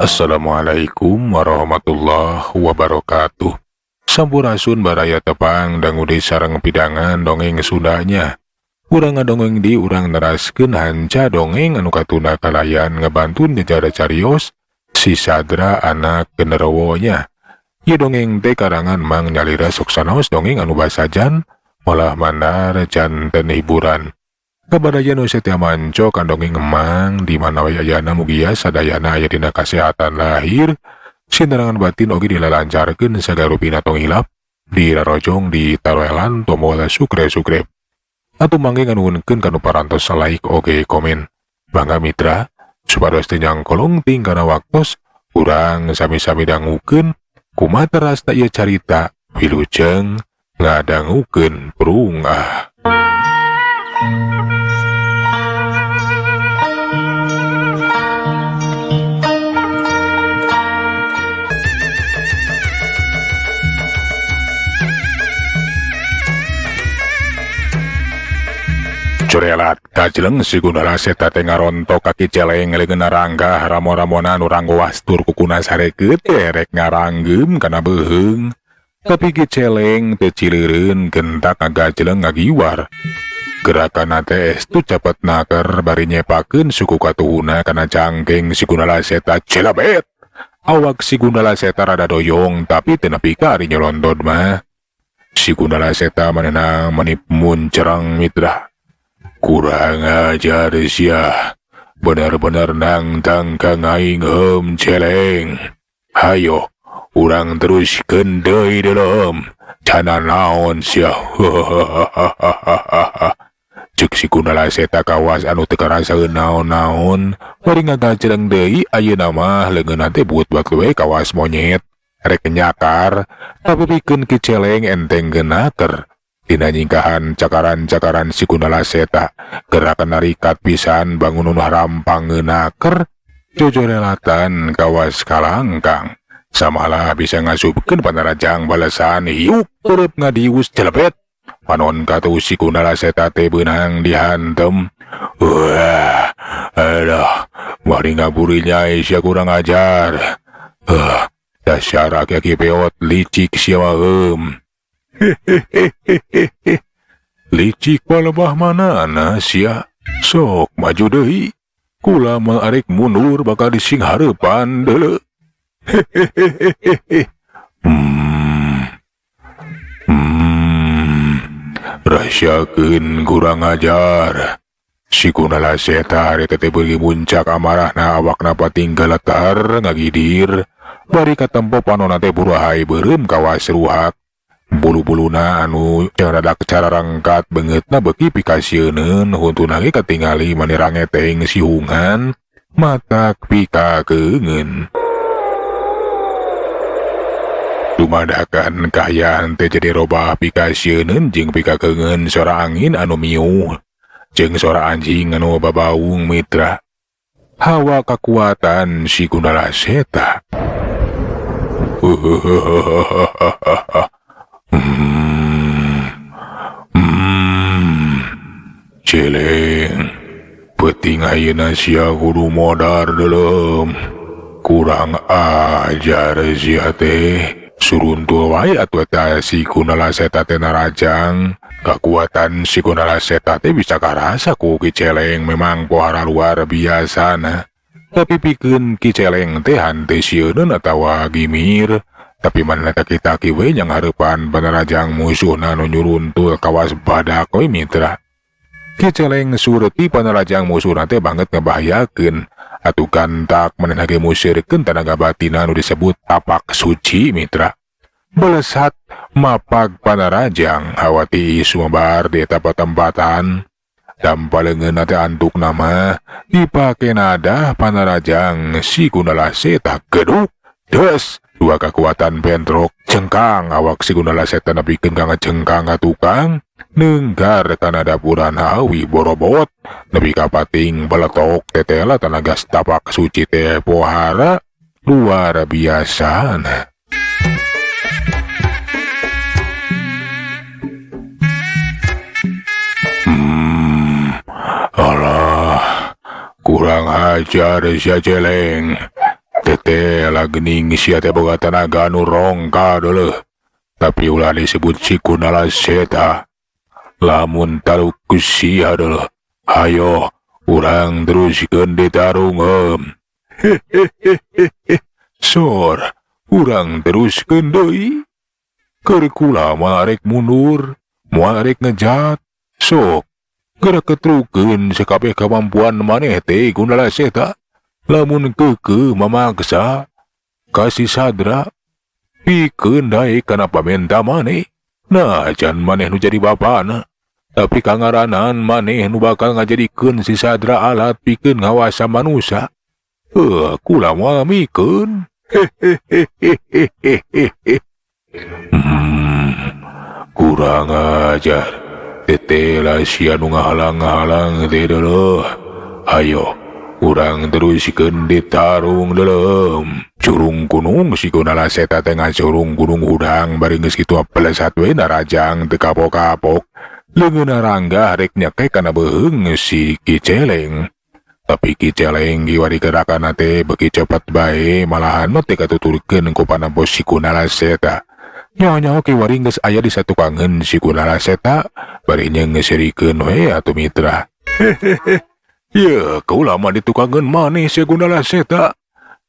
Assalamualaikum warahmatullahi wabarakatuh. Sampurasun baraya tepang dangu deui sareng pidangan dongeng Sundanya. Urang ngadongeng di urang neraskeun hanca dongeng anu katunda kalayan ngebantun nyejarah carios si Sadra anak genderowonya. Ieu dongeng teh karangan Mang Nyalira sok sanaos dongeng anu basajan malah mandar janten hiburan. Kabaraya nu setia manco kan dongeng emang di mana we ayana mugia sadayana aya dina kasehatan lahir sinerangan batin oge dilalancarkeun sagarupina tong hilap dirarojong di taroelan tombol sukre-sukre atau mangge nganuhunkeun kanu parantos like oge komen. Bangga mitra supados teu nyangkolong ting kana waktos urang sami-sami dangukeun kumaha terasna ieu carita wilujeng ngadangukeun prung ah. Corelat kajeleng si Gundala Seta teh ngarontok kaki celeng leungeun ranggah ramo-ramona nu ranggowas tur kukuna sarekeut rek ngaranggeum kana beuheung. Tapi ki celeng teu cileureun gentak ngagajeleng ngagiwar. Gerakan teh estu cepet naker bari nyepakeun suku katuhuna kana cangkeng si Gundala Seta celebet. Awak si Gundala Seta rada doyong tapi teu nepi ka ari nyolondod mah. Si Gundala Seta manehna menip muncerang mitra. Kurang ajar sia, bener-bener nangtang kang aing heum celeng. Hayo, urang teruskeun deui deuleu, cana naon sia. Cek si Gundala Seta kawas anu teu karasaeun naon-naon, bari ngagajeleng deui ayeuna mah leungeunna teh buut-buat we kawas monyet. Rek nyakar, tapi pikeun ki celeng enteng genaker. Dina nyingkahan cakaran-cakaran si Gundala Seta, gerakan narikat pisan bangun nu harampang ngeunaker, jojorelatan kawas kalangkang. Samalah bisa ngasupkeun panarajang balesan hiuk terep ngadius celepet. Panon katuh si Gundala Seta teh beunang dihantem. Wah, aduh, mari ngaburi nyai sia kurang ajar. Dasar aki-aki peot licik sia mah heum. Hehehehehe. Licik palebah manana sia. Sok maju deui. Kula moal arek mundur bakal disinghareupan deuleu. Hehehehehe. Rahasiakeun kurang ajar. Si Gundala Seta ari teh beuki muncak amarahna awakna pating geletar ngagidir. Bari katempo panonna teh burahay beureum kawas ruhak. Bulu-buluna anu caradak cararangkat beungeutna beuki pikasieuneun huntuna ge katingali mani rangeteng sihungan matak pikakeungeun. Dumadakan kahayaan teh jadi robah pikasieuneun jeung pikakeungeun sora angin anu miuh jeung sora anjing anu babaung mitra. Hawa kakuatan si Gundala Seta. Celeng, peuting ayeuna sia kudu modar deuleu. Kurang ajar sia teh. Suruntul wae atuh eta si Gundala Seta teh narajang. Kakuatan si Gundala Seta teh bisa karasa ku Ki Celeng memang pohara luar biasa nah. Tapi pikeun Ki Celeng teh hante sieuneun atawa gimir. Tapi mana taki-taki we yang hareupan panarajang musuhna nu nyuruntul kawas badak we mitra. Ki Celeng sureti panarajang musuhna teh banget ngebahayakeun. Atuh gantak manehna ge musirkeun tanaga batina nu disebut tapak suci mitra. Belesat mapag panarajang hawati sumabar di eta patempatan. Dampa leungeunna teh antukna mah dipake nadah panarajang si Gundala Seta geduk. Des, dua kekuatan bentrok cengkang awak si Gundala Seta nepikeun ka ngacengkang ka tukang nenggar kana dapuran awi borobot nepi ka pating beletok tetela tanaga tapak suci teh pohara luar biasa. Alah, Kurang ajar sia Celeng. Tetela geuning sia teh boga tanaga anu rongka deuleuh. Tapi ulah disebut si Gundala Seta. Lamun taluk ku sia deuleuh. Hayo urang teruskeun ditarung em. Hehehehe. Sor, urang teruskeun deui. Keur kula moal arek mundur, moal arek ngejat. Sok, geura ketrukeun sakabeh kamampuan maneh teh Gundala Seta. Lamun keukeuh mamaksa ka si Sadra, pikeun daek kana pamenta maneh. Nah, can maneh nu jadi bapana. Tapi kangaranan maneh nu bakal ngajadikeun si Sadra alat pikeun ngawasa manusa. Kula moal mikeun. Hehehehehehe. Kurang ajar. Tetela sia nu ngahalang-halang teh deuleuh. Ayo, urang teruskeun ditarung deuleuh. Curung gunung si Gundala Seta teh ngacurung gunung hudang bari geus kitu pelesat we narajang teu kapok-kapok. Leungeunna ranggah rek nyekek kana beuheung si Ki Celeng. Tapi Ki Celeng kiwari gerakanna teh beuki cepet bae malahan mah teu katuturkeun ku panampo si Gundala Seta. Nyaho-nyaho kiwari geus aya di satukangeun si Gundala Seta bari nyeungeusirikeun we atuh mitra. Hehehe. Ye, kaula mah ditukangeun maneh si Gundala Seta.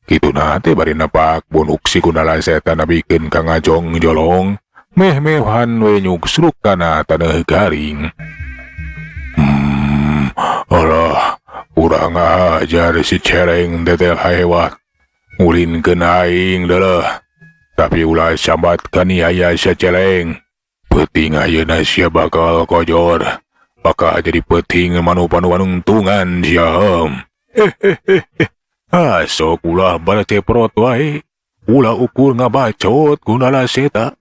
Kituna teh bari nepak bunuk si Gundala Seta nabikeun ka ngajong jolong. Meh-mehan we nyuksruk kana taneuh garing. Alah, urang ajar si Celeng tetel hewat. Ngulinkeun aing deuleuh. Tapi ulah sambat kaniaya si Celeng. Peuting ayeuna sia bakal kojor. Bakal jadi peuting manu-panu-panungtungan sia. Hehehe. Ah, sok ulah baraceprot wae. Ulah ukur ngabacot Gundala Seta.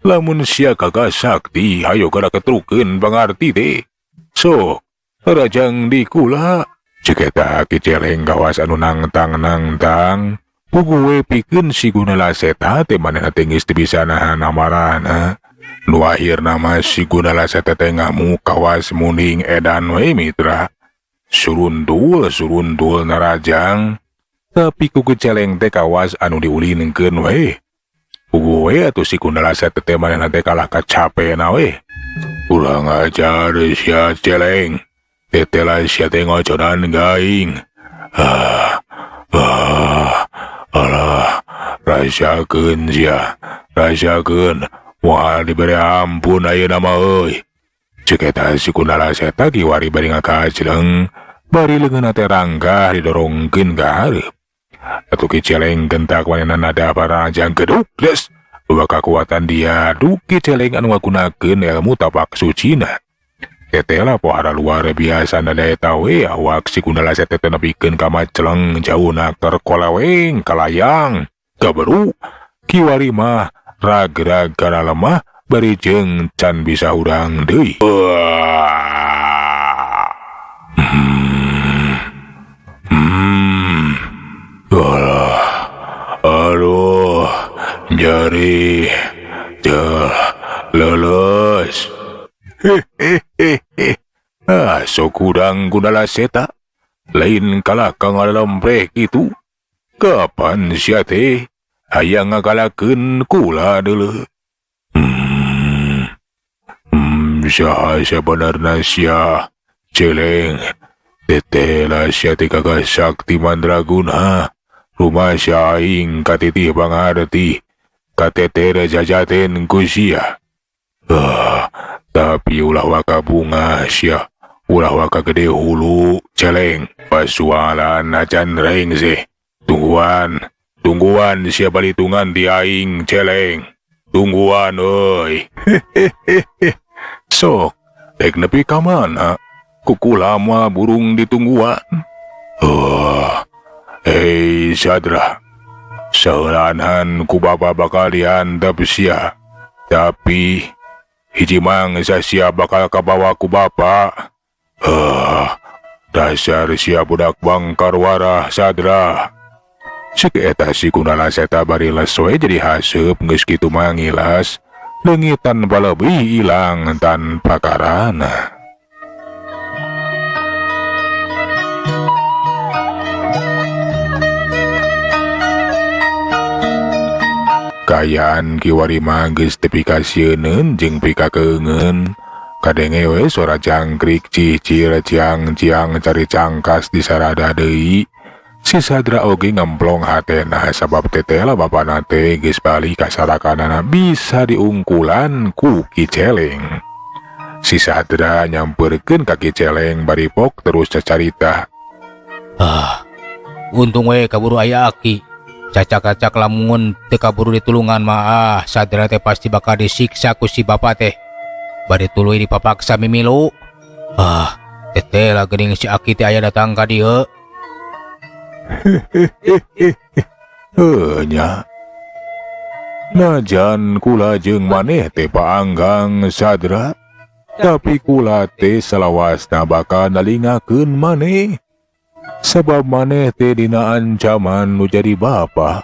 Lamun sia kagak sakti, hayo geura ketrukeun pangarti teh. Sok, rajang di kula. Cek eta Ki Celeng kawas anu nangtang-nangtang. Puguh we pikeun si Gundala Seta teh manehna teh geus teu bisa nahan amarahna. Nu akhirna mah si Gundala Seta teh ngamuk kawas munding edan we mitra. Suruntul suruntul narajang. Tapi ku Ki Celeng teh kawas anu diulinkeun we. Puguh we atuh si Gundala Seta teh manehna teh kalah kacapena we. Urang ajar sia Celeng. Tetela sia teh ngocodan gaing. Ah, ah, alah, rasakeun sia, rasakeun. Moal dibere ampun ayeuna mah euy. Ceuk eta si Gundala Seta kiwari bari ngakajleng, bari leungeunna teh ranggah didorongkeun ka hareup. Atuh Ki Celeng gentak manehna nada parajang geduk des. Dua kakuatan dia duk Ki Celeng anu ngagunakeun ilmu tapak sucina. Tetela pohara luar biasa nada eta we awak si Gundala Seta teh nepikeun ka maceleng jauhna keur koleweng kalayang. Kaberu kiwari mah rag-rag kana lemah bari jeung can bisa hudang deui. Alah, aduh, jari, jel, lulus. Hehehehe. Ah, sok hudang Gundala Seta. Lain kalah ka ngalempreh kitu. Kapan sia teh hayang ngagalakeun kula deuleuh. Saha sabenerna sia Celeng? Tetela sia teh kagak sakti mandraguna. Rumah sia aing katitih pangarti. Kateter jajaten ku sia. Ah, tapi ulah waka bunga sia. Ulah waka gede hulu Celeng. Pasualan acan reng sih. Tungguan, tungguan sia balitungan di aing Celeng. Tungguan euy. Hehehehe. Sok, rek nepi ka mana? Kukula mah burung ditungguan. Oh, hei Sadra. Saeulanan ku bapa bakal diantep sia. Tapi hiji mangsa sia bakal kabawa ku bapa. Dasar sia budak bangkar warah Sadra. Cek eta si Gundala Seta bari les we jadi haseup geus kitu mangilas. Leungit tanpa lebih ilang tanpa karana. Kaayaan kiwari mah geus teu pikasieuneun jeung pikakeungeun. Kadenge we sora jangkrik cicir ciang-ciang cari cangkas di sarada deui. Si Sadra oge ngemplong hatena sabab tetela bapana teh geus balik ka salakanana bisa diungkulan ku Ki Celeng. Si Sadra nyamperkeun ka Ki Celeng bari pok terus cacarita. Ah, untung we kaburu aya aki. Cacak-cacak lamun teu kaburu ditulungan mah ah, Sadra teh pasti bakal disiksa ku si bapa teh. Bari tuluy dipapaksa mimilu. Ah, tetela geuning si aki teh aya datang ka dieu. Heuh nya. Najan kula jeung maneh teh paanggang Sadra, tapi kula teh salawasna bakal nalingakeun maneh. Sabab maneh teh dina ancaman nu jadi bapa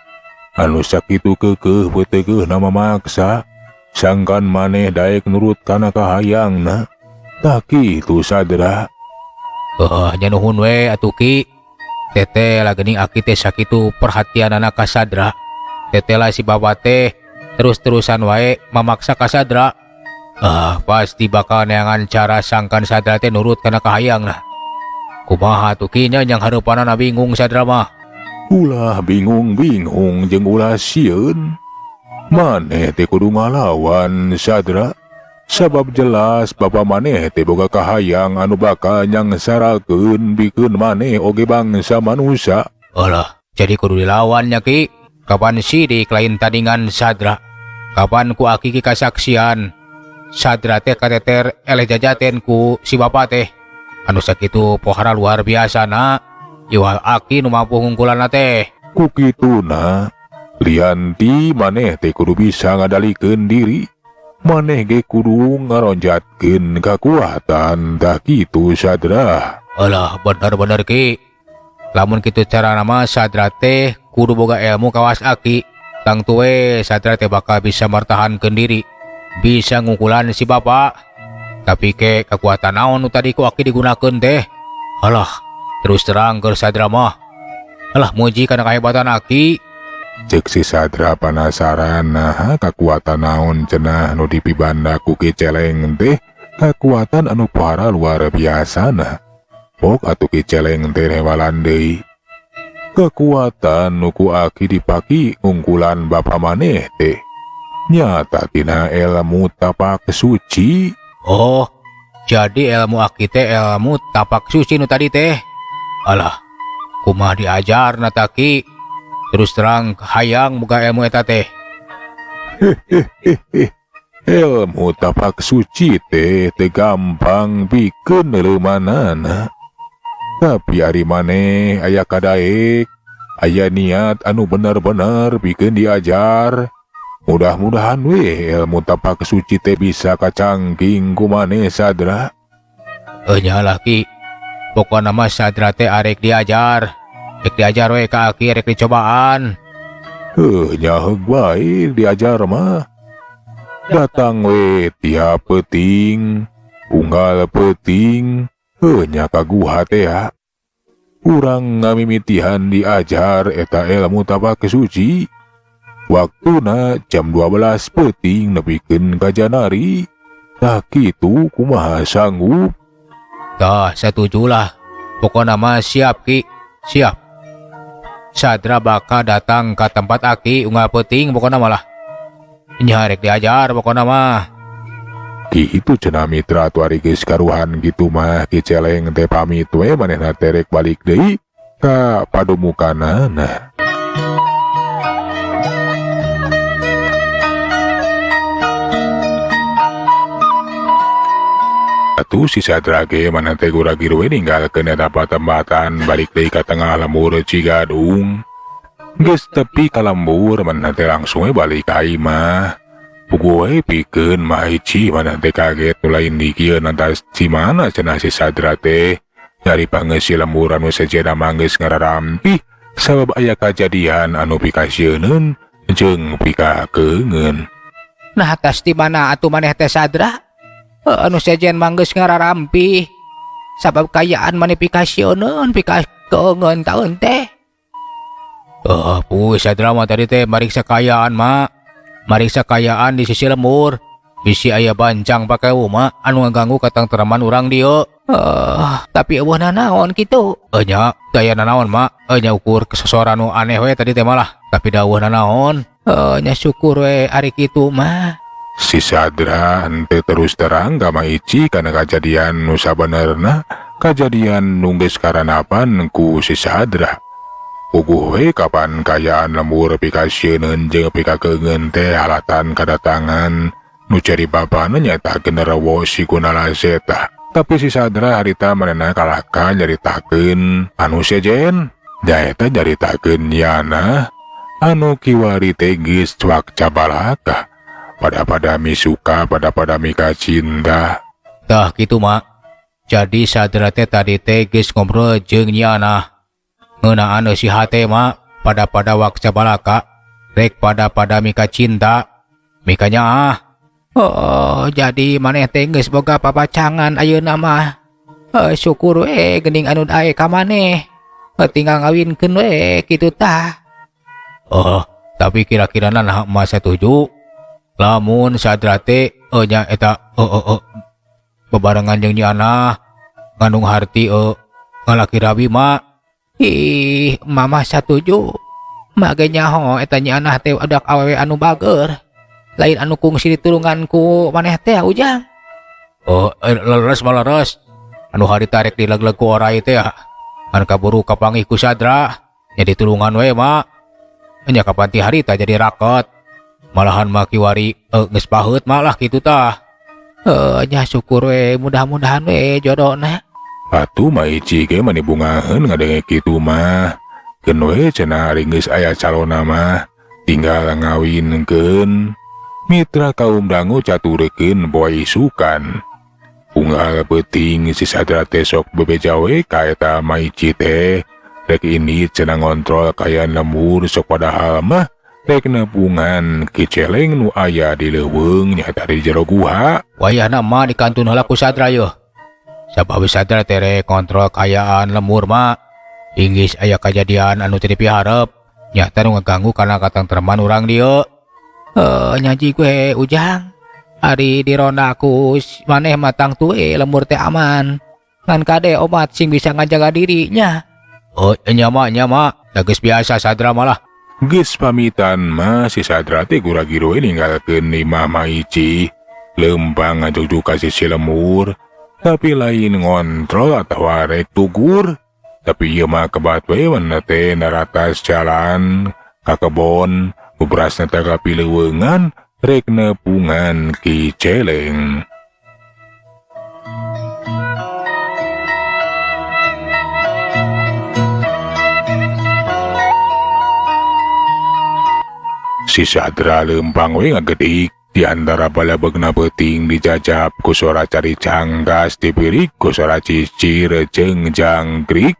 anu sakitu keukeuh peuteugeuhna mamaksa, sangkan maneh daek nurut kana kahayangna. Tah kitu Sadra. Heuh, nya nuhun we atuh Ki. Tetela geuning aki teh sakitu perhatianana ka Sadra. Tetela si bapa teh terus-terusan wae mamaksa ka Sadra. Ah, pasti bakal neangan cara sangkan Sadra teh nurut kana kahayangna. Kumaha tuh Ki nya yang hareupanana bingung Sadra mah. Ulah bingung-bingung jeung ulah sieun. Maneh teh kudu ngalawan Sadra. Sabab jelas bapa maneh teh boga kahayang anu bakal nyangsarakeun bikeun maneh oge bangsa manusia. Alah, jadi kudu dilawan nya Ki. Kapan sidik lain tandingan Sadra? Kapan ku aki ki kasaksian Sadra teh kateter eleh jajaten ku si bapa teh. Anu sakitu pohara luar biasa na. Iwal aki nu mampu ngungkulanna teh. Ku kituna lianti maneh teh kudu bisa ngadalikeun diri. Maneh ge kudu ngaronjatkeun kakuatan tah kitu Sadra. Alah, bener-bener Ki. Lamun kitu carana mah Sadra teh kudu boga ilmu kawas aki. Tangtu we Sadra teh bakal bisa martahankeun diri, bisa ngungkulan si bapa. Tapi ke kekuatan naon nu tadi ku aki digunakeun teh? Alah, terus terang keur Sadra mah. Alah, muji kana kahebatan aki. Cek si Sadra penasaran nah kakuatan naon cenah nu dipibanda ku Ki Celeng teh, kakuatan anu para luar biasa nah. Pok atuh Ki Celeng teh hewalan deui. Kekuatan nu ku aki dipaki ngungkulan bapa maneh teh nyata tina ilmu tapak suci. Oh, jadi ilmu aki teh ilmu tapak suci nu tadi teh. Alah, kumaha diajarna ta Ki? Terus terang hayang buka ilmu eta teh. Hehehe. Ilmu tapak suci teh teu gampang pikeun neuleumanana. Tapi ari maneh aya kadaek, aya niat anu bener-bener pikeun diajar. Mudah-mudahan we ilmu tapak suci teh bisa kacangking ku maneh Sadra. Nya lah Ki. Pokona mah Sadra teh arek diajar. Rek diajar we ka aki, rek dicobaan. Heuh, nya heug bae diajar mah. Datang we tiap peuting, unggal peuting, heuh nya ka guha teh ha. Urang ngamimitihan diajar eta ilmu tapak suci. Waktuna jam 12 peuting nepikeun ka janari. Tah kitu kumaha sanggup? Tah, satujulah. Pokona mah siap Ki, siap. Sadra bakal datang ke tempat aki unggal peuting pokona malah. Nya rek diajar pokona mah. Kitu cenah mitra atuh ari geus karuhan kitu mah Ki Celeng teh pamit we manehna teh rek balik deui ka padumukanana. Atuh si Sadra ge manehna teh guragir we ninggalkeun eta patempatan balik deui ka tengah lembur Cigadung. Geus tepi ka lembur manehna teh langsung we balik ka imah. Puguh we pikeun mah hiji manehna teh kaget nu lain di kieu nantas di mana cenah si Sadra teh. Nyari pangeus si lembur anu sejenna mah geus ngararampih sabab aya kajadian anu pikasieuneun jeung pikakeungeun. Nah tas di mana atuh maneh teh Sadra? Anu sejen mah geus ngararampih sabab kayaan maneh pikasieuneun pikakeungeun taun teh. Puh Sadra mah tadi teh mariksa kayaan mah. Mariksa kayaan di sisi lembur. Bisi aya bancang pake uma anu ngaganggu katangtreman urang dieu. Tapi eueuh nanaon kitu? Nya, teu aya nanaon mak. Nya ukur sosora nu aneh we tadi teh malah. Tapi da eueuh nanaon. Nya syukur we ari kitu mah. Si Sadra henteu terus terang ka Maici kana kajadian nu sabenerna, kajadian nu geus karanapan ku si Sadra. Puguh we kapan kayaan lembur pikasieun jeung pikakeungeun teh halatan kadatangan nu ceri bapana nyaeta genderuwo si Gunala Zeta. Tapi si Sadra harita manehna kalahka nyaritakeun anu sejen, nyaeta nyaritakeun Yana anu kiwari teh geus cuak cabalaka. Pada-pada misuka, pada-pada mika cinta. Tah kitu mak. Jadi Sadra teh tadi teh geus ngobrol jeung Yana. Ngeunaan si hate mak, pada-pada wak cabalaka, rek pada-pada mika cinta. Mikanya ah. Oh, jadi maneh teh geus boga papacangan ayeuna mah. Syukur we geuning anu daek ka maneh. Tinggal ngawinkeun we kitu tah. Oh, tapi kira-kira nah mah setuju. Lamun Sadra teh nya eta bebarengan jeung Yana ngandung harti ngalaki rabi mak. Ih, mama satuju. Mage nyaho eta Nyi Anah teh adak awewe anu bager. Lain anu kungsi ditulungan ku maneh teh Ujang. Oh, leres mah leres. Anu harita rek dileg-leg ku orai teh ya. Ngan kaburu kapanggih ku Sadra. Nya ditulungan we mak. Nya kapan ti harita jadi raket. Malahan mah kiwari geus paheut malah kitu tah. Nya syukur we, mudah-mudahan we jodona. Atuh Maici ge mani bungaheun ngadenge kitu mah. Keun we cenah ari geus aya calonna mah tinggal ngawinkeun. Mitra kaum dangu caturekeun poe isukan. Unggal peuting si Sadra teh sok bebeja we ka eta Maici teh. Rek ini cenah ngontrol kayaan lembur sok padahal mah rek nepungan Ki Celeng nu aya di leuweung nyaeta di jero guha. Wayahna mah dikantun heula ku Sadra yeuh. Sabab Sadra teh rek ngontrol kayaan lembur mah. Inggis aya kajadian anu teu dipiharep. Nyata nu ngaganggu kana katangtreman urang dieu. Nyaji gue Ujang. Ari dironda ku maneh mah tangtu lembur teh aman. Ngan kade omat sing bisa ngajaga dirinya. Oh, nya mah, nya mah. Da geus biasa Sadra malah. Geus pamitan mah si Sadra teh gura-giru ninggalkeun imah Maici. Lempang ngajujuk ka sisi lemur, tapi lain ngontrol atawa rek tugur. Tapi ieu mah kebat we manehna teh naratas jalan ka kebon, beberasna teh ka pileuweungan rek nepungan Ki Celeng. Si Sadra lempang we ngagedik di antara balabegna peuting dijajab ku sora cari cangkas dipirik ku sora cicir jeung jangkrik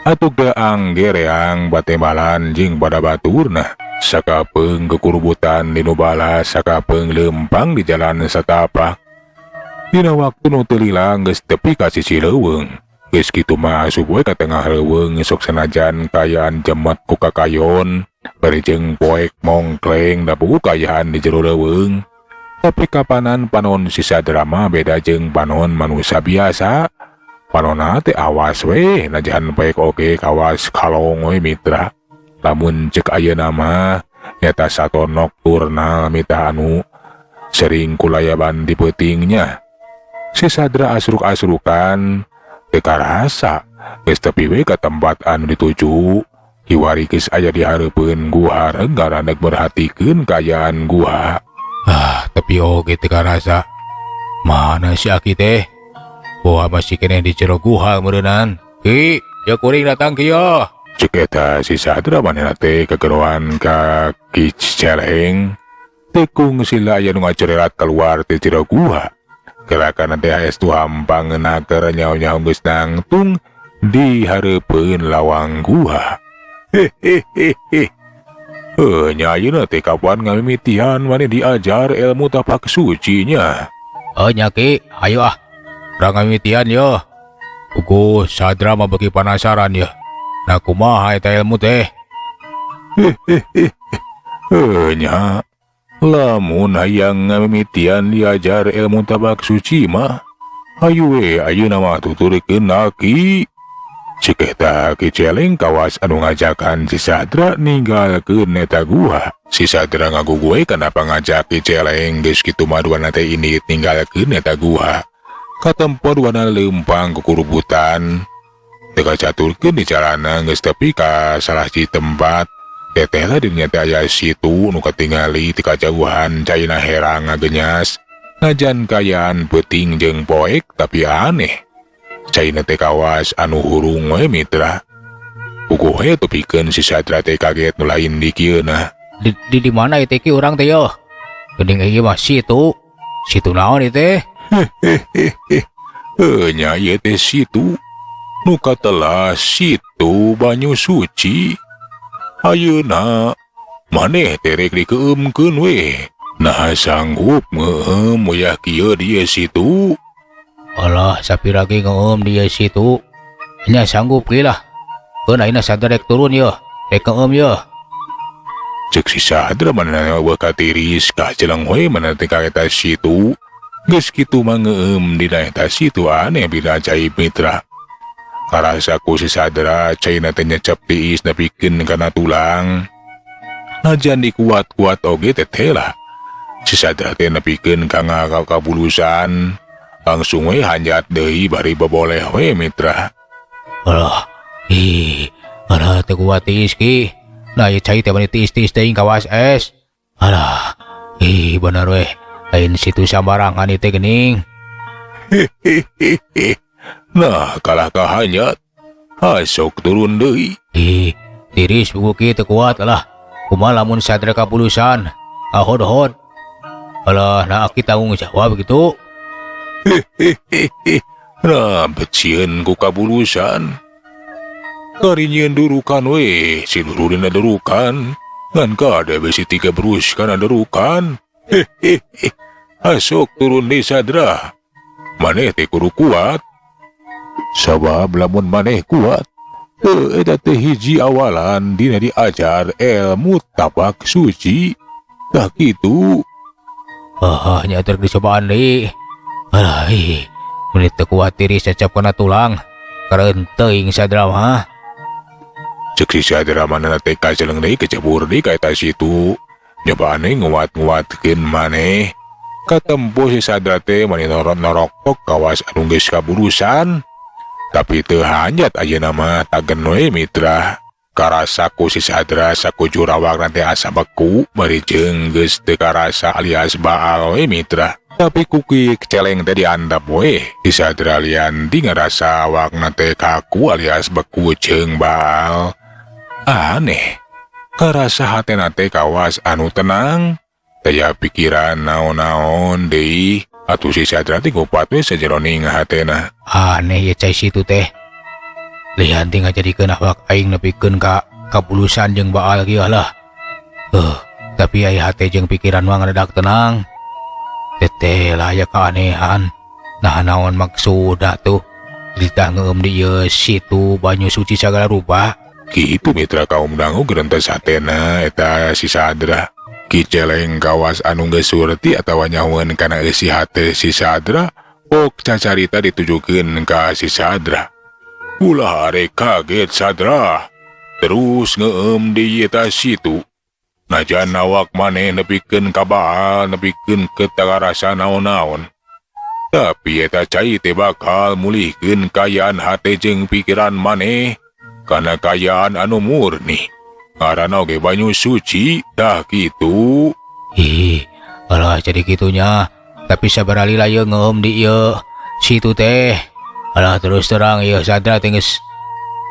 atuh geang gereang batembalan jeung pada baturna. Sakapeung kekurubutan di nu balas, sakapeung lempang di jalan satapak. Dina waktu nu teu lila geus tepi ka sisi leuweung. Geus kitu mah asup we ka tengah leuweung sok sanajan kayaan jemet ku kakayon. Bari jeung poek mongkleng da buku kayaan di jero leuweung. Tapi kapanan panon si Sadra mah beda jeung panon manusia biasa. Panonna teh awas we najan poek oge kawas kalong we mitra. Lamun cek ayeuna mah nyata sato nokturnal mita anu sering kulayaban di peutingnya. Si Sadra asruk-asrukan teu karasa geus tepi we ka tempat anu dituju. Kiwari geus aya di hareupeun guha renggara rek merhatikeun kaayaan guha. Ah, tapi oge teu karasa. Mana si Aki teh? Wah, masih keneh di jero guha meureunnan. Ki, ya kuring datang kieu. Cek eta si Sadra manehna teh kegeroan ka Ki Celeng. Tekung sila aya nu ngacererat keluar ti jero guha. Gerakan teh haestu hampang ngeunah nyaho-nyaho geus nangtung di hareupeun lawang guha. Hehehehe. Nya ayeuna teh kapan ngamimitian maneh diajar ilmu tapak sucinya? Nya Ki, ayo ah. Urang ngamimitian yo. Ugu Sadra mah beuki penasaran ya. Nah kumaha eta ilmu teh? Hehehe. Nya. Lamun hayang ngamimitian diajar ilmu tabak suci mah, hayu we ayeuna mah tuturkeun aki. Cek eta Ki Celeng kawas anu ngajakan si Sadra ninggalkeun eta gua. Si Sadra ngagugu we kana pangajak Ki Celeng, geus kitu mah duana teh indit ninggalkeun eta gua. Katempo duana leumpang kukurubutan. Teu kacaturkeun di jalana geus tepi ka salah hiji tempat. Teteh lah dirinya teh aya situ nu katingali ti kajauhan caina herang ngagenyas. Najan kaayaan peuting jeung poek tapi aneh. Caina teh kawas anu hurung we mitra. Puguh we tepikeun si Sadra teh kaget nu lain di kieuna. Di mana ieu teh Ki urang teh yo? Geuning ieu mah situ. Situ naon ieu teh? Hehehe. Nya ieu teh situ. Nu katelah situ banyu suci. Ayeuna maneh teh rek dikeueumkeun we. Nah sanggup ngeueum uyah kieu di ieu situ. Alah, sapira ge ngeueum di ieu situ. Nya sanggup ge lah. Keun ayeuna Sadra rek turun yeuh, rek ngeueum yeuh. Cek si Sadra mana eueuh katiris kajeleng we mana teh ka eta situ. Geus kitu mah ngeueum dina eta situ aneh bila ajaib mitra. Karasa ku si Sadra caina teh nyecep tiis nepikeun kana tulang. Najan dikuat-kuat oge teh lah. Si Sadra teh nepikeun ka kabulusan. Langsung we hanjat deui bari boboleh we mitra. Alah, ih, alah teu kuat tiis Ki. Nah ieu cai teh mani tiis-tiis teuing kawas es. Alah, ih bener weh. Lain situ sambarangan ieu teh geuning. Hehehe. Nah, kalah kahanjat. Asok turun deui. Ih, tiris buku ki teu kuat lah. Kumaha lamun Sadra kabulusan? Ahod-hod. Alah, nah aki tanggung jawab gitu. Hehehe. Nah, becieun ku kabulusan. Kari nyieun durukan we, si nurulina durukan. Ngan kade besi tiga berus kana durukan. Hehehe. Asok turun di Sadra. Maneh teh kudu kuat. Sabab lamun maneh kuat, eta teh hiji awalan dina diajar ilmu tapak suci. Tah kitu. Ah, nya teh dicobaan deui. Alah, ih, menit teu kuat tiris cecep kana tulang. Karen teuing Sadra mah. Cek si Sadra mana teh kajeleng deui kecebur deui ka eta situ. Nyobaan deui nguat-nguatkeun maneh. Katempo si Sadra teh mani norok-norok kawas anu geus kabulusan. Tapi teu hanjat ayeuna mah tagen we mitra. Karasa ku si Sadra sakujur awakna teh asa beku bari jeung geus teu karasa alias baal we mitra. Tapi ku Ki Celeng teh diandap we. Si Sadra lian di ngarasa awakna teh kaku alias beku jeung baal. Aneh. Karasa hatena teh kawas anu tenang. Daya pikiran naon-naon deui. Atuh si Sadra teh ngupat we sajeroning hatena. Aneh ye cai situ teh. Lian teh ngajadikeun awak aing nepikeun ka kabulusan jeung baal kieu lah. Tapi aya hate jeung pikiran mah ngaredak tenang. Teteh lah aya keanehan. Nah naon maksudna tuh? Ditah ngeueum di ieu situ banyu suci sagala rupa. Kitu mitra kaum dangu gerentes hatena eta si Sadra. Ki Celeng kawas anu geus surti atawa nyahoeun kana eusi hate si Sadra, pok cacarita ditujukeun ka si Sadra. Ulah arek kaget Sadra. Terus ngeueum di eta situ. Najan awak maneh nepikeun ka baal, nepikeun ke takarasa naon-naon. Tapi eta cai teh bakal mulihkeun kaayaan hate jeung pikiran maneh kana kaayaan anu murni. Ngaranna oge banyu suci, tah kitu. Ih, alah jadi kitunya. Tapi sabaraha lila ieu ngeueum di ieu situ teh. Alah terus terang ieu Sadra teh geus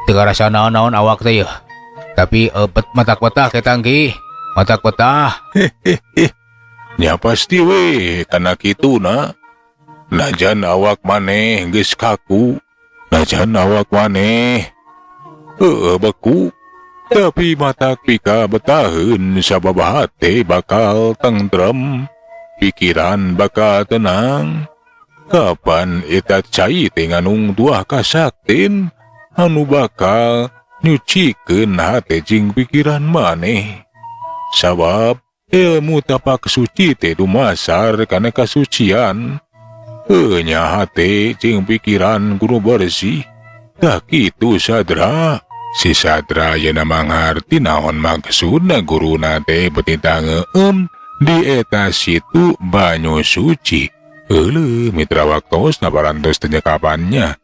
teu karasa naon-naon awak teh ieu. Tapi matak betah teh tangki. Matak betah. Hehehe. Nya pasti we kana kituna. Najan awak maneh geus kaku, najan awak maneh heueuh beku, tapi matak pika betaheun sabab hate bakal tentrem, pikiran bakal tenang. Kapan eta cai teh nganung tuah kasaktin anu bakal nyucikeun hate jeung pikiran maneh. Sabab Ilmu tapak suci teh dumasar kana kasucian. Heuh nya, hate jeung pikiran kudu bersih. Tah kitu, Sadra. Si Sadra ayeuna mangarti naon maksudna guruna teh beuti ngeueum di eta situ banyu suci. Euleuh, mitra, waktosna parantos teu nyekapannya.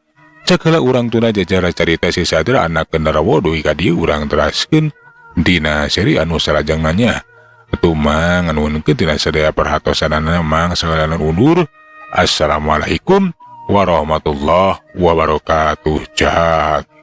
Cek heula urang tunda jajara carita si Sadra anak genderuwo dugi ka dieu, urang teraskeun dina seri anu salajengna nya. Tumang nganuhunkeun tina sadaya perhatosanana, Mang sagalana undur. Assalamualaikum warahmatullahi wabarakatuh. Jahat.